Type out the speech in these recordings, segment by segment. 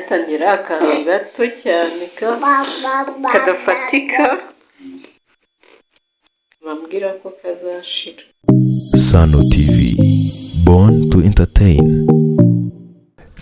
Byatangira akantu gato cyane kadafatika, bambwira ko kazashira. Sano TV, born to entertain.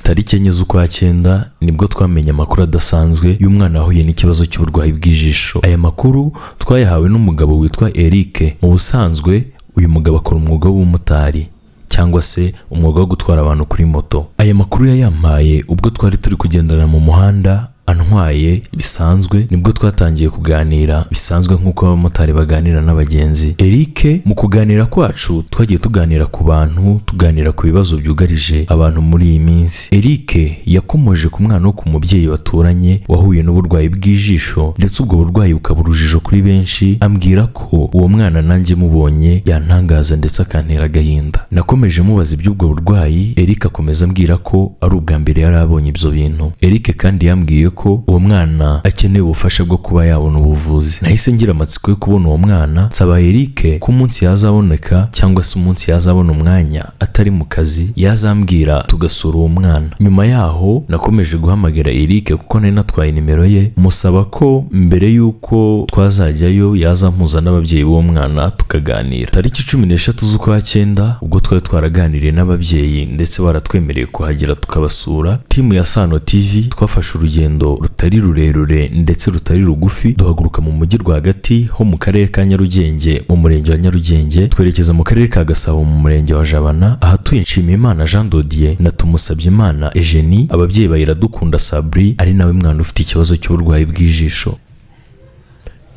Tariki 4 z'ukwa cyenda nibwo twamenye amakuru adasanzwe y'umwana wahuye n'ikibazo cy'uburwayi bw'ijisho. Aya makuru twayahawe n'umugabo witwa Eric. Mu busanzwe uyu mugabo akora umwuga w'ubumotari cyangwa se umwuga wo gutwara abantu kuri moto. Aya makuru yayampaye ubwo twari turi kugendana mu muhanda antwaye bisanzwe, nibwo twatangiye kuganira bisanzwe nk'uko abamotari baganira n'abagenzi. Eric, mu kuganira kwacu twagiye tuganira ku bantu, tuganira ku bibazo byugarije abantu muri iyi minsi. Eric yakomoje ku mwana wo ku mubyeyi baturanye wahuye n'uburwayi bw'ijisho, ndetse ubwo burwayi bukaba urujijo kuri benshi. Ambwira ko uwo mwana nanjye mubonye yantangaza ndetse akantera agahinda. Nakomeje mubaza iby'ubwo burwayi, Eric akomeza ambwira ko ari ubwa mbere yari abonye ibyo bintu. Eric kandi yambwiye ko uwo mwana akeneye ubufasha bwo kuba yabona ubuvuzi. Nahise ngira amatsiko yo kubona uwo mwana, nsaba Eric ko umunsi yazaboneka cyangwa se umunsi yazabona umwanya atari mu kazi yazambwira tugasura uwo mwana. Nyuma yaho nakomeje guhamagara Eric kuko nari natwaye nimero ye, musaba ko mbere y'uko twazajyayo yazampuza n'ababyeyi b'uwo mwana tukaganira. Tariki 13 z'ukwa cyenda, ubwo twari twaraganiriye n'ababyeyi ndetse baratwemereye kuhagera tukabasura, team ya Sano TV twafashe urugendo rutari rurerure ndetse rutari rugufi, duhaguruka mu mujyi rwagati ho mu karere ka Nyarugenge, mu murenge wa Nyarugenge, twerekeza mu karere ka Gasabo, mu murenge wa Jabana, ahatuye Nshimiyimana Jean Dodier na Tumusabyimana Eugenie, ababyeyi ba Iradukunda Sabri, ari nawe mwana ufite ikibazo cy'uburwayi bw'ijisho.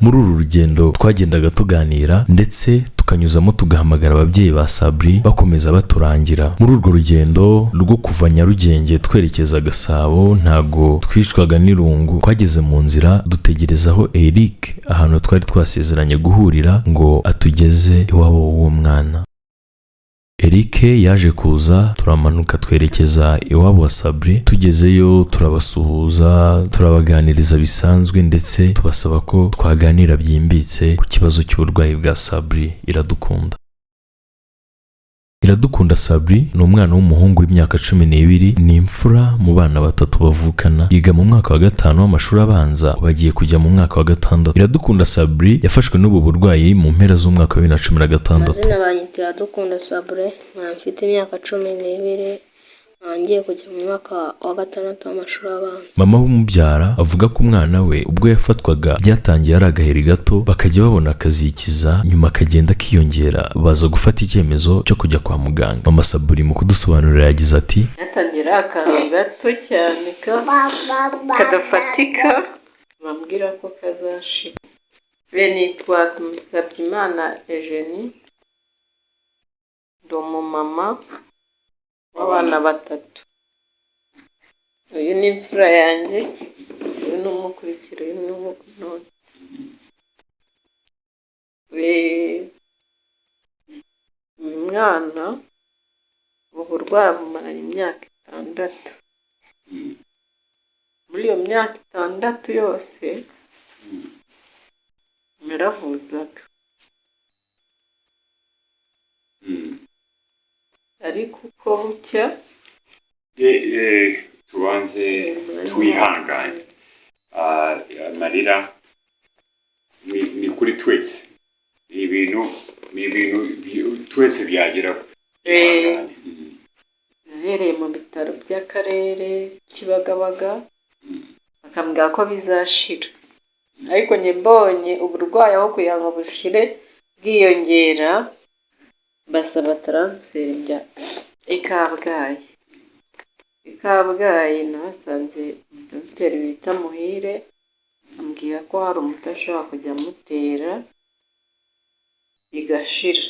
Muri uru rugendo twagendaga tuganira ndetse tukanyuzamo tugahamagara ababyeyi ba Sabri, bakomeza baturangira. Muri urwo rugendo rwo kuva Nyarugenge twerekeza Gasabo ntago twicwaga n'irungu. Twageze mu nzira dutegereza aho Eric, ahantu twari twasezeranye guhurira, ngo atugeze iwabo w'uwo mwana. Eric yaje kuza, turamanuka twerekeza iwabo wa Sabri. Tugezeyo turabasuhuza, turabaganiriza bisanzwe, ndetse tubasaba ko twaganira byimbitse ku kibazo cy'uburwayi bwa Sabri Iradukunda. Iradukunda Sabri ni umwana w'umuhungu w'imyaka 12, ni imfura mu bana batatu bavukana. Yiga mu mwaka wa gatanu w'amashuri abanza, ubu agiye kujya mu mwaka wa gatandatu. Iradukunda Sabri yafashwe n'ubu burwayi mu mpera z'umwaka wa 2016. Amazina banyita Iradukunda Sabure, nkaba mfite imyaka 12, nkaba ngiye kujya mu mwaka wa gatandatu w'amashuri abanza. Mama w'umubyara avuga ko umwana we ubwo yafatwaga byatangiye ari agaheri gato, bakajya babona akazikiza, nyuma akagenda akiyongera, baza gufata icyemezo cyo kujya kwa muganga. Mama Saburi mu kudusobanurira yagize ati: Byatangira akantu gato cyane kadafatika, bambwira ko kazashira. Nitwa Tumusabyimana Eugenie, ndi umumama w'abana batatu. Uyu ni imfura yanjye, uyu ni umukurikira, uyu ni umunotsi. Uyu mwana ubu burwayi abumaranye imyaka 6. Muri iyo myaka 6 yose naravuzaga, ariko uko bucya Tubanze twihangane. Amarira ni kuri twese, ni ibintu twese byageraho. Ihangane. Nahereye mu bitaro by'akarere Kibagabaga, bakambwira ko bizashira, ariko njye mbonye uburwayi aho kugira ngo bushire bwiyongera, basaba transfert njya i Kabgayi. I Kabgayi nahasanze umudogiteri bita Muhire, ambwira ko hari umuti ashobora kujya amutera igashira.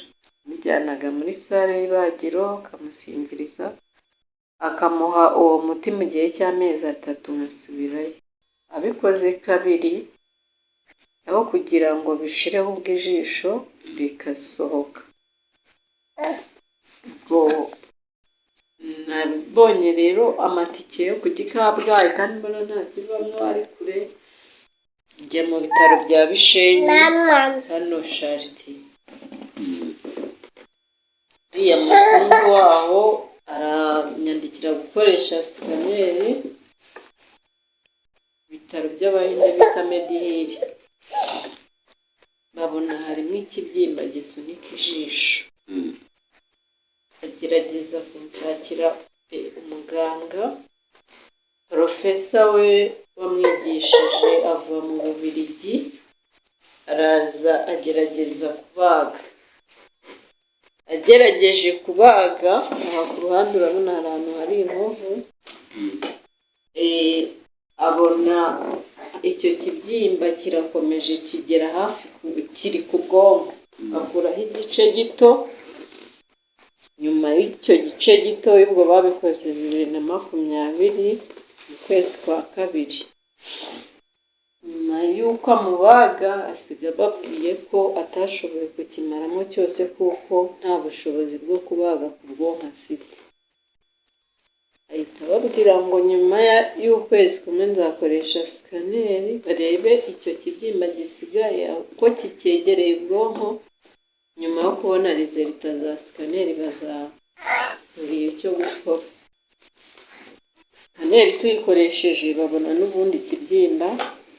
Amujyanaga muri salle y'ibagiro akamusinziriza, akamuha uwo muti mu gihe cy'amezi 3 nkasubirayo. Abikoze kabiri, aho kugira ngo bishireho ubwo ijisho rikasohoka. Ubwo nabonye rero amatike yo kujya i Kabgayi kandi mbona nta kivamo ari kure, njya mu bitaro bya Bishenyi hano Charite. Uriya muzungu waho aranyandikira gukoresha scanner. bitaro by'Abahinde bita Medihiri, babona harimo ikibyimba gisunika ijisho. Agerageza kunshakira umuganga, porofesa we wamwigishije ava mu Bubiligi, araza agerageza kubaga. Agerageje kubaga, aha ku ruhande urabona hari ahantu hari inkovu, abona icyo kibyimba kirakomeje kigera hafi kiri ku bwonko, akuraho igice gito. Nyuma y'icyo gice gito, ubwo babikoze 2020 mu kwezi kwa kabiri, nyuma y'uko amubaga asiga ababwiye ko atashoboye kukimaramo cyose kuko nta bushobozi bwo kubaga ku bwonko afite. Ahita ababwira ngo nyuma y'ukwezi kumwe nzakoresha scanner barebe icyo kibyimba gisigaye ko kicyegereye ubwonko. Nyuma yo kubona résultat za scanner bazambwira icyo gukora. Scanner tuyikoresheje babona n'ubundi ikibyimba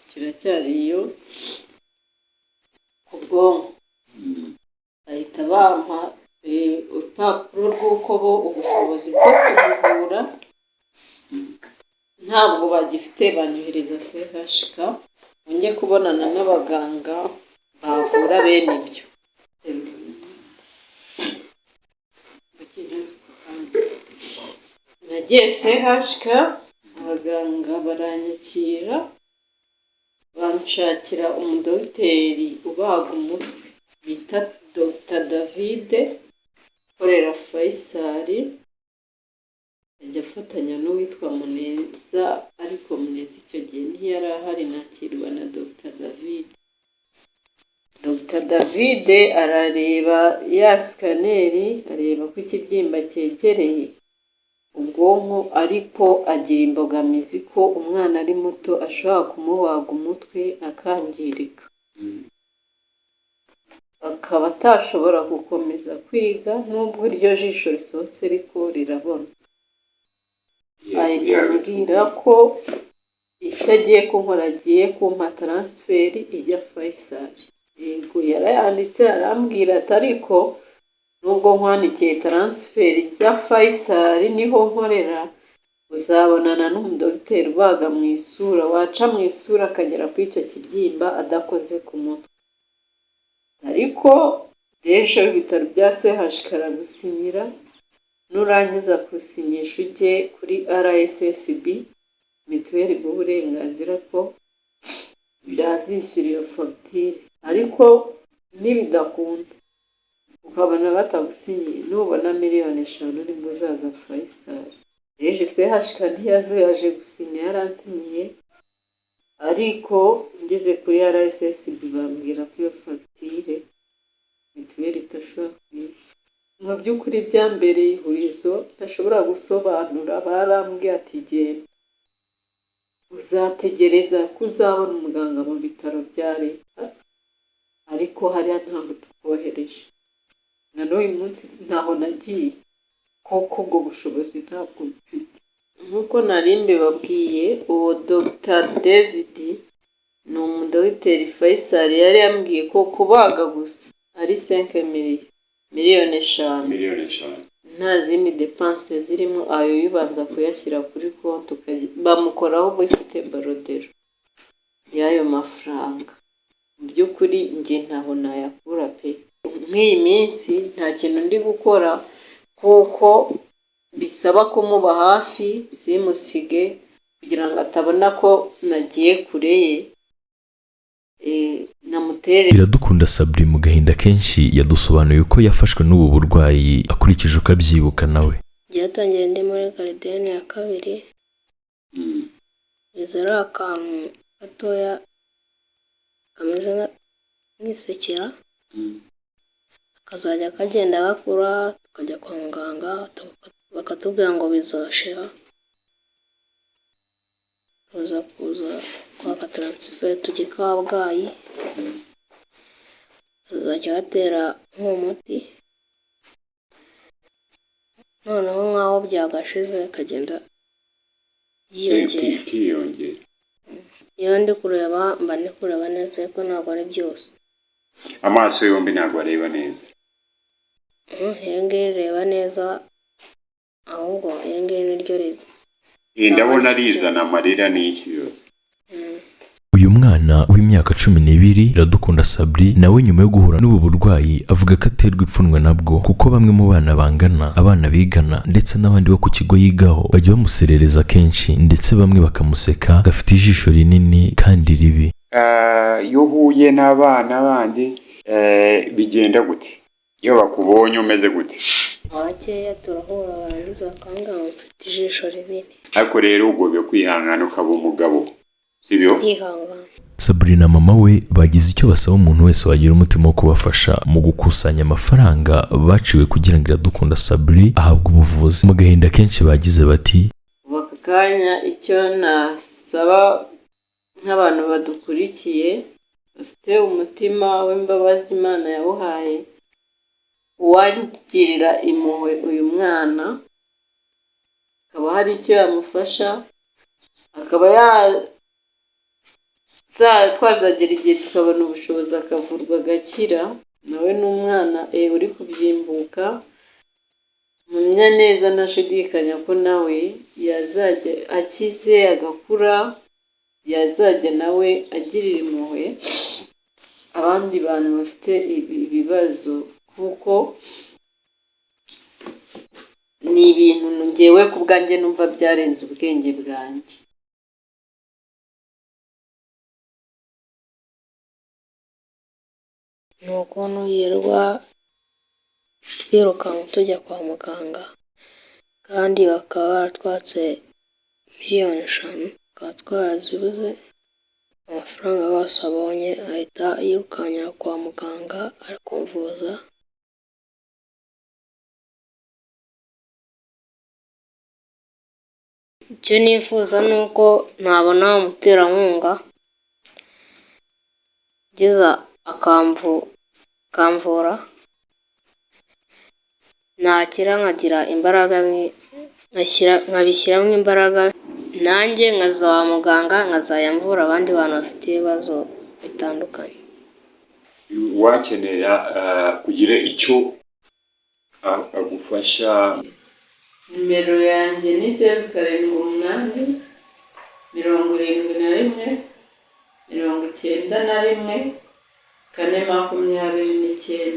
kiracyari iyo ku bwonko. Bahita bampa urupapuro rw'uko bo ubushobozi bwo kumuvura ntabwo bagifite, banyohereza CHK ngo njye kubonana n'abaganga bavura bene ibyo. Nagiye CHK, abaganga baranyakira, banshakira umudogiteri ubaga umutwe bita Dr David ukorera Faisal, ajya afatanya n'uwitwa Muneza, ariko Muneza icyo gihe ntiyari ahari, nakirwa na Dr David. Dr David arareba ya scanner, areba ko ikibyimba cyegereye ubwonko, ariko agira imbogamizi ko umwana ari muto ashobora kumubaga umutwe akangirika, akaba atashobora gukomeza kwiga nubwo iryo jisho risohotse ariko rirabona. Ahita ambwira ko icyo agiye kunkora, agiye kumpa transfert ijya Faisal. Yego, yarayanditse, arambwira ati ariko nubwo nkwandikiye transfert ijya Faisal niho nkorera, uzabonana n'umudogiteri ubaga mu isura, waca mu isura akagera kuri icyo kibyimba adakoze ku mutwe. Ariko DG w'ibitaro bya CHK aragusinyira, nurangiza gusinyisha ujye kuri RSSB, mituweli iguhe uburenganzira ko yazishyura iyo fagitire, ariko nibidakunda ukabona batagusinyiye, nubona miliyoni 5 nibwo uzaza Faisal. DG CHK ntiyazuyaje gusinya, yaransinyiye, ariko ngeze kuri RSSB bambwira ko iyo fagitire mituweli idashobora kuyishyura. Mu by'ukuri byambereye ihurizo ntashobora gusobanura. Barambwiye ati genda uzategereza ko uzabona umuganga mu bitaro bya leta, ariko hariya ntabwo tukohereje. Na n'uyu munsi ntaho nagiye kuko ubwo bushobozi ntabwo mfite. Nk'uko nari mbibabwiye, uwo Dr David ni umudogiteri Faisal, yari yambwiye ko kubaga gusa ari 5 millions, miliyoni 5. Miliyoni 5. Nta zindi dépenses zirimo, ayo ubanza kuyashyira kuri konti bamukoraho bifite bordereau y'ayo mafaranga. Mu by'ukuri njye ntaho nayakura pe. Nk'iyi minsi nta kintu ndi gukora kuko bisaba kumuba hafi, simusige kugira ngo atabona ko nagiye kure ye, namutere. Iradukunda Sabri mu gahinda kenshi yadusobanuriye uko yafashwe n'ubu burwayi akurikije uko abyibuka nawe. Byatangiye ndi muri gardienne ya kabiri, biza ari akantu gatoya kameze nk'isekera, kakazajya kagenda gakura, tukajya kwa muganga bakatubwira ngo bizashira, tuza kuza kwaka transfert tujya i Kabgayi, bazajya batera nk'umuti, noneho nk'aho byagashize kagenda byiyongera. Kiyongera. Iyo ndi kureba mba ndi kureba neza, ariko ntabwo ari byose. Amaso yombi ntabwo areba neza? Iri ngiri rireba neza, ahubwo iri ngiri niryo riza. Ndabona rizana amarira n'iki byose. Uyu mwana w'imyaka 12, Iradukunda Sabri, nawe nyuma yo guhura n'ubu burwayi avuga ko aterwa ipfunwe nabwo, kuko bamwe mu bana bangana, abana bigana ndetse n'abandi bo ku kigo yigaho bajya bamuserereza kenshi, ndetse bamwe bakamuseka gafite ijisho rinini kandi ribi. Iyo uhuye n'abana bandi bigenda gute? Iyo bakubonye umeze gute? Abakeya turahura, barangiza bakambwira ngo mfite ijisho rinini. Ariko rero ugomba kwihangana ukaba umugabo, sibyo? Ndihangana. Sabrina mama we bagize icyo basaba umuntu wese wagira umutima wo kubafasha mu gukusanya amafaranga baciwe kugira ngo Iradukunda Sabri ahabwe ubuvuzi. Mu gahinda kenshi bagize bati: Ubu aka kanya icyo nasaba nk'abantu badukurikiye bafite umutima w'imbabazi Imana yawuhaye, uwagirira impuhwe uyu mwana akaba hari icyo yamufasha, akaba twazagera igihe tukabona ubushobozi akavurwa agakira, nawe ni umwana uri kubyimbuka. Mpamya neza ntashidikanya ko nawe yazajya akize agakura, yazajya nawe agirira impuhwe abandi bantu bafite ibibazo, kuko ni ibintu ngewe ku bwanjye numva byarenze ubwenge bwanjye. Ni ukuntu yirirwa twirukanka tujya kwa muganga, kandi bakaba baratwatse miliyoni 5, tukaba twarazibuze. Amafaranga yose abonye ahita yirukankira kwa muganga ari kumvuza. Icyo nifuza ni uko nabona umuterankunga ugeza akamvura, nakira nkagira imbaraga, nkabishyiramo imbaraga, nanjye nkazaba muganga, nkazajya mvura abandi bantu bafite ibibazo bitandukanye. Wakenera kugira icyo agufasha? Nimero yanjye ni 078 71 91 4 29.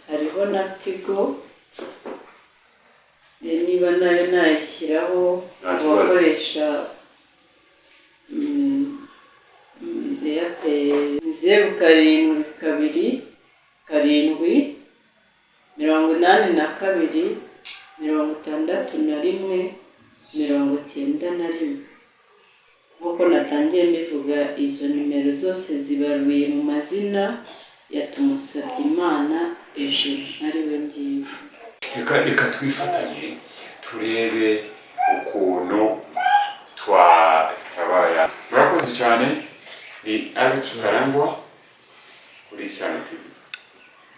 Hariho na Tigo, niba nayo nayishyiraho. Nta kibazo. Abakoresha Airtel, 072 7 82 61 91. Nk'uko natangiye mbivuga, izo nimero zose zibaruye mu mazina ya Tumusabyimana Eugene, ariwe ngiwe. Reka twifatanye turebe ukuntu twatabara. Murakoze cyane, ni Alex Karangwa kuri Isano TV.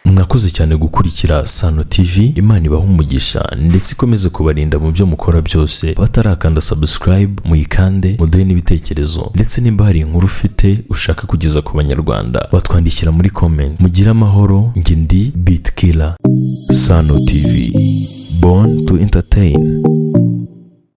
Mwakoze cyane gukurikira Sano TV. Imana ibahe umugisha ndetse ikomeze kubarinda mu byo mukora byose. Batarakanda subscribe, muyikande, muduhe n'ibitekerezo, ndetse nimba hari inkuru ufite ushaka kugeza ku banyarwanda, batwandikira muri comment. Mugire amahoro. Njye ndi Beat Killer. Sano TV, born to entertain.